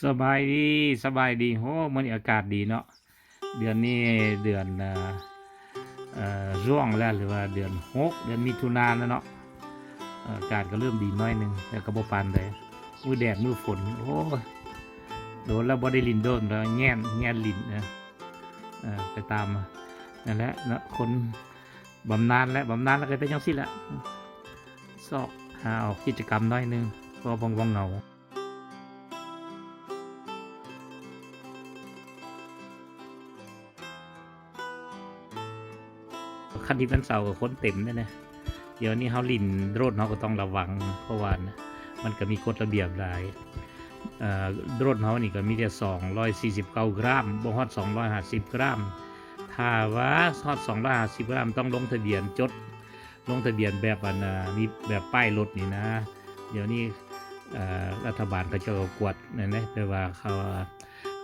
ສະບາຍດີ ສະບາຍດີ. ໂອ້ ມື້ນີ້ອາກາດດີເນາະ. ເດືອນນີ້ເດືອນ ເອີ ເອີ ຊ່ວງແລ້ວ ຫຼືວ່າເດືອນຫົກ ເດືອນມິຖຸນາແລ້ວເນາະ. ເອີ ອາກາດກໍເລີ່ມດີໜ້ອຍໜຶ່ງ ແຕ່ກໍບໍ່ປານໃດ. ມື້ແດດມື້ຝົນ ໂອ້ຍ ໂດນແລ້ວ ບໍ່ໄດ້ຫຼິ້ນໂດນແລ້ວ ແຍ່ນ ແຍ່ນຫຼິ້ນນະ. ເອີ ໄປຕາມນັ້ນແຫຼະເນາະ ຄົນບຳນານແຫຼະ ບຳນານແລ້ວກໍເປັນຈັ່ງຊີ້ແຫຼະ ຊອກຫາອອກກິດຈະກຳໜ້ອຍໜຶ່ງ ເພາະວ່າເຫງົາ. ຄັນທີ່ວັນເສົາກໍຄົນເຕັມເດ້ນະ. ດຽວນີ້ເຮົາຫຼິ້ນໂດຣນ ເຮົາກໍຕ້ອງລະວັງ ເພາະວ່າມັນກໍມີກົດລະບຽບຫຼາຍ. ເອີ ໂດຣນເຮົານີ້ກໍມີແຕ່ສອງຮ້ອຍສີ່ສິບເກົ້າກຣາມ ບໍ່ຮອດສອງຮ້ອຍຫ້າສິບກຣາມ. ຖ້າວ່າຮອດສອງຮ້ອຍຫ້າສິບກຣາມ ຕ້ອງລົງທະບຽນຈົດ ລົງທະບຽນແບບອັນ ອາ ມີແບບປ້າຍລົດນີ້ນະ. ດຽວນີ້ ເອີ ລັດຖະບານເຂົາເຈົ້າກໍກວດນັ້ນເດ້ ແຕ່ວ່າເຂົາ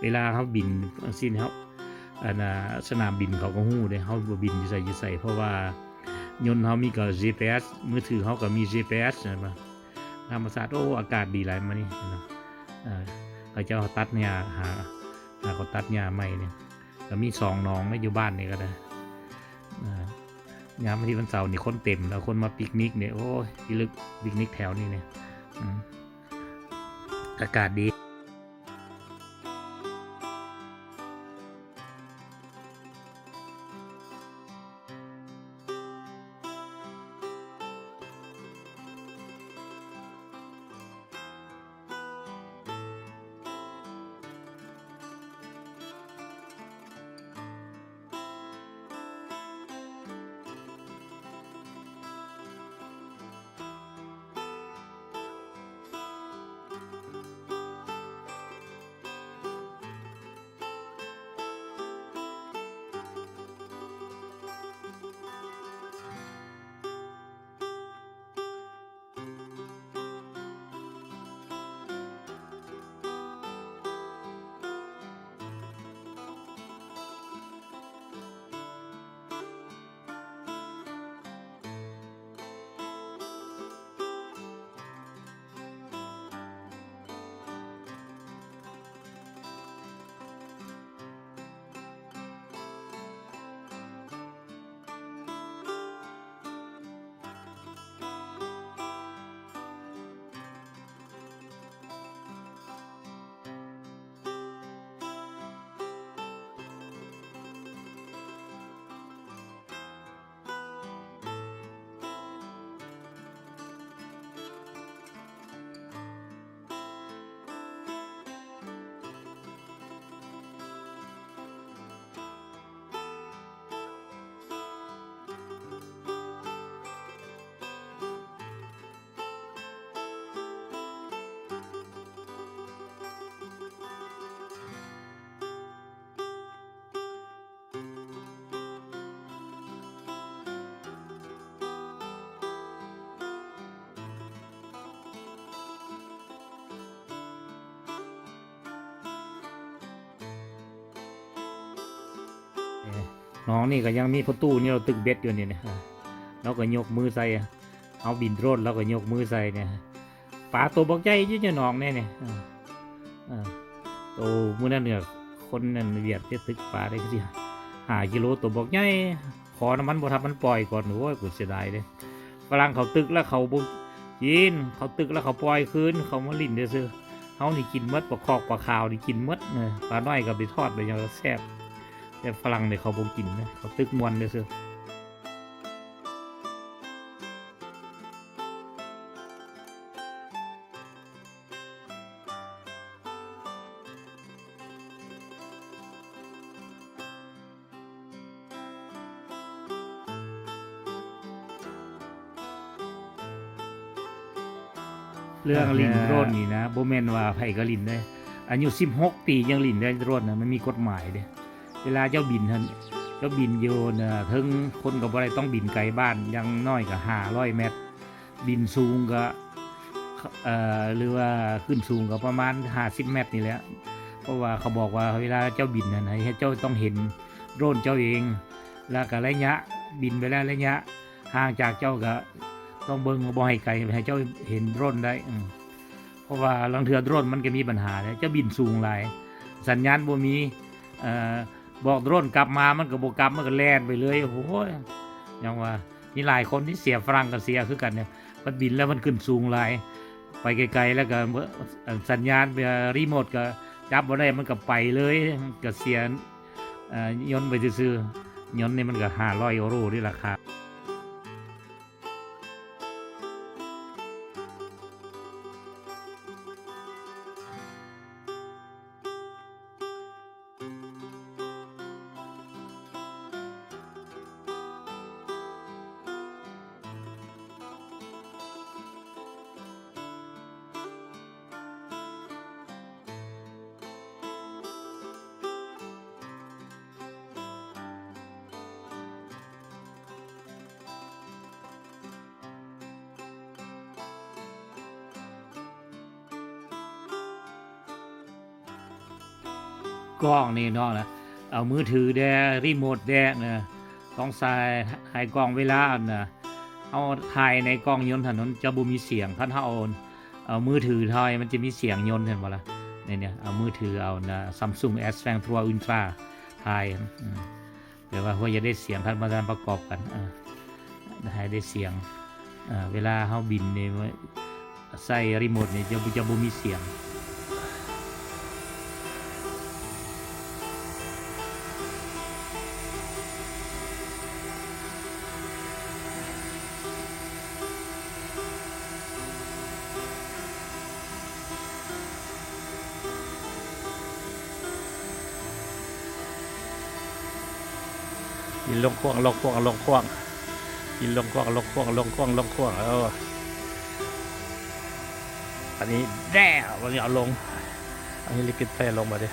ເວລາເຮົາບິນຈັ່ງຊີ້ ເຮົາ ອັນ ອາ ສະໜາມບິນເຂົາກໍຮູ້ເດ້ ເຮົາບໍ່ບິນຢູ່ໃສຢູ່ໃສ ເພາະວ່າຍົນເຮົາມີກໍ ຈີພີເອັສ ມືຖືເຮົາກໍມີ ຈີພີເອັສ ແມ່ນບໍ່? ທຳມະຊາດ ໂອ້ ອາກາດດີຫຼາຍມື້ນີ້ເນາະ. ເອີ ເຂົາເຈົ້າຕັດຫຍ້າ ຫາ ຫາເຂົາຕັດຫຍ້າໃໝ່ນີ້ ກໍມີສອງໜອງໃນຢູ່ບ້ານນີ້ກໍໄດ້. ເອີ ຍາມວັນທີວັນເສົານີ້ຄົນເຕັມ ແລ້ວຄົນມາປິກນິກນີ້ ໂອ້ຍ ພິລຶກ ປິກນິກແຖວນີ້ນີ້ ອືມ ອາກາດດີ. ເອີ ໜອງນີ້ກໍຍັງມີພໍ່ຕູ້ນີ້ ລາວຕຶກເບັດຢູ່ນີ້ນະ ລາວກໍຍົກມືໃສ່ ເຮົາບິນໂດຣນ ລາວກໍຍົກມືໃສ່ນີ້. ປາໂຕບັກໃຫຍ່ຢູ່ໃນໜອງນີ້ນີ້ ເອີ ເອີ ໂຕມື້ນັ້ນເນຍ ຄົນນັ້ນຫວຽດໄປຕຶກປາໄດ້ຄືຊິຫ້າກິໂລ ໂຕບັກໃຫຍ່ ຂໍນ້ຳມັນບໍ່ທັນມັນປ່ອຍກ່ອນ. ໂອ້ຍ ກູເສຍດາຍເດ້ ຝຣັ່ງເຂົາຕຶກແລ້ວເຂົາບໍ່ກິນ ເຂົາຕຶກແລ້ວເຂົາປ່ອຍຄືນ ເຂົາມາຫຼິ້ນຊື່ໆ. ເຮົານີ້ກິນໝົດ ປາຄອກປາຂາວນີ້ກິນໝົດ ເອີ ປານ້ອຍກໍໄປທອດໄປຫຍັງກໍແຊບ ແຕ່ຝຣັ່ງນີ້ເຂົາບໍ່ກິນນະ ເຂົາຕຶກມ່ວນຊື່ໆ. ເລື່ອງຫຼິ້ນໂດຣນນີ້ນະ ບໍ່ແມ່ນວ່າໃຜກໍຫຼິ້ນເດ້ ອາຍຸສິບຫົກປີຍັງຫຼິ້ນໄດ້ໂດຣນນະ ມັນມີກົດໝາຍເດ້. ເວລາເຈົ້າບິນຫັ້ນ ເຈົ້າບິນຢູ່ເທິງ ຄົນກໍບໍ່ໄດ້ ຕ້ອງບິນໄກບ້ານ ຢ່າງໜ້ອຍກໍຫ້າຮ້ອຍແມັດ ບິນສູງກໍ ເອີ ຫຼືວ່າຂຶ້ນສູງກໍປະມານຫ້າສິບແມັດນີ້ແຫຼະ. ເພາະວ່າເຂົາບອກວ່າເວລາເຈົ້າບິນຫັ້ນ ໃຫ້ເຈົ້າຕ້ອງເຫັນໂດຣນເຈົ້າເອງ ແລ້ວກໍໄລຍະ ບິນໄປແລ້ວໄລຍະຫ່າງຈາກເຈົ້າກໍຕ້ອງເບິ່ງ ບໍ່ໃຫ້ໄກ ໃຫ້ເຈົ້າເຫັນໂດຣນໄດ້. ເອີ ະວ່າລາງເທື່ອໂດຣນມັນກໍມີບັນຫາເດ້ ເຈົ້າບິນສູງຫຼາຍ ສັນຍານບໍ່ມີ ເອີ ບອກໂດຣນກັບມາ ມັນກໍບໍ່ກັບ ມັນກໍແລ່ນໄປເລີຍ. ໂອ້ຍ ຍັງວ່າມີຫຼາຍຄົນທີ່ເສຍ ຝຣັ່ງກໍເສຍຄືກັນເດ ມັນບິນແລ້ວມັນຂຶ້ນສູງຫຼາຍ ໄປໄກໆ ແລ້ວກໍ ເອີ ສັນຍານ ເອີ ຣີໂມດກໍຈັບບໍ່ໄດ້ ມັນກໍໄປເລີຍ ກໍເສຍ ເອີ ຍົນໄປຊື່ໆ. ຍົນນີ້ມັນກໍຫ້າຮ້ອຍຢູໂຣເດ້ ລາຄາ. ກ້ອງນີ້ເນາະ ເອົາມືຖືແດ່ ຣີໂມດແດ່ນະ ຕ້ອງໃສ່ໃຫ້ກ້ອງເວລາອັນນະ ເຮົາຖ່າຍໃນກ້ອງຍົນຫັ້ນ ມັນຈະບໍ່ມີສຽງ. ຄັນເຮົາເອົາ ເອົາມືຖືຖ່າຍ ມັນຈະມີສຽງຍົນ ເຫັນບໍ່ລະ? ນີ້ ນີ້ ເອົາມືຖື ເອົານະ Samsung S Fang Pro Ultra ຖ່າຍ ອືມ ແຕ່ວ່າເຮົາຢາກໄດ້ສຽງ ຄັນບໍ່ທັນປະກອບກັນ ເອີ ໃຫ້ໄດ້ສຽງ ເອີ ເວລາເຮົາບິນນີ້ ໃສ່ຣີໂມດນີ້ຈະ ຈະບໍ່ມີສຽງ. ບິນລົງຂວ້າງ ລົງຂວ້າງ ລົງຂວ້າງ ບິນລົງຂວ້າງ ລົງຂວ້າງ ລົງຂວ້າງ ລົງຂວ້າງ ເອີ ອັນນີ້ແດ່ ອັນນີ້ເອົາລົງ ອັນນີ້ລິບບິດໄຟລົງບາດນີ້.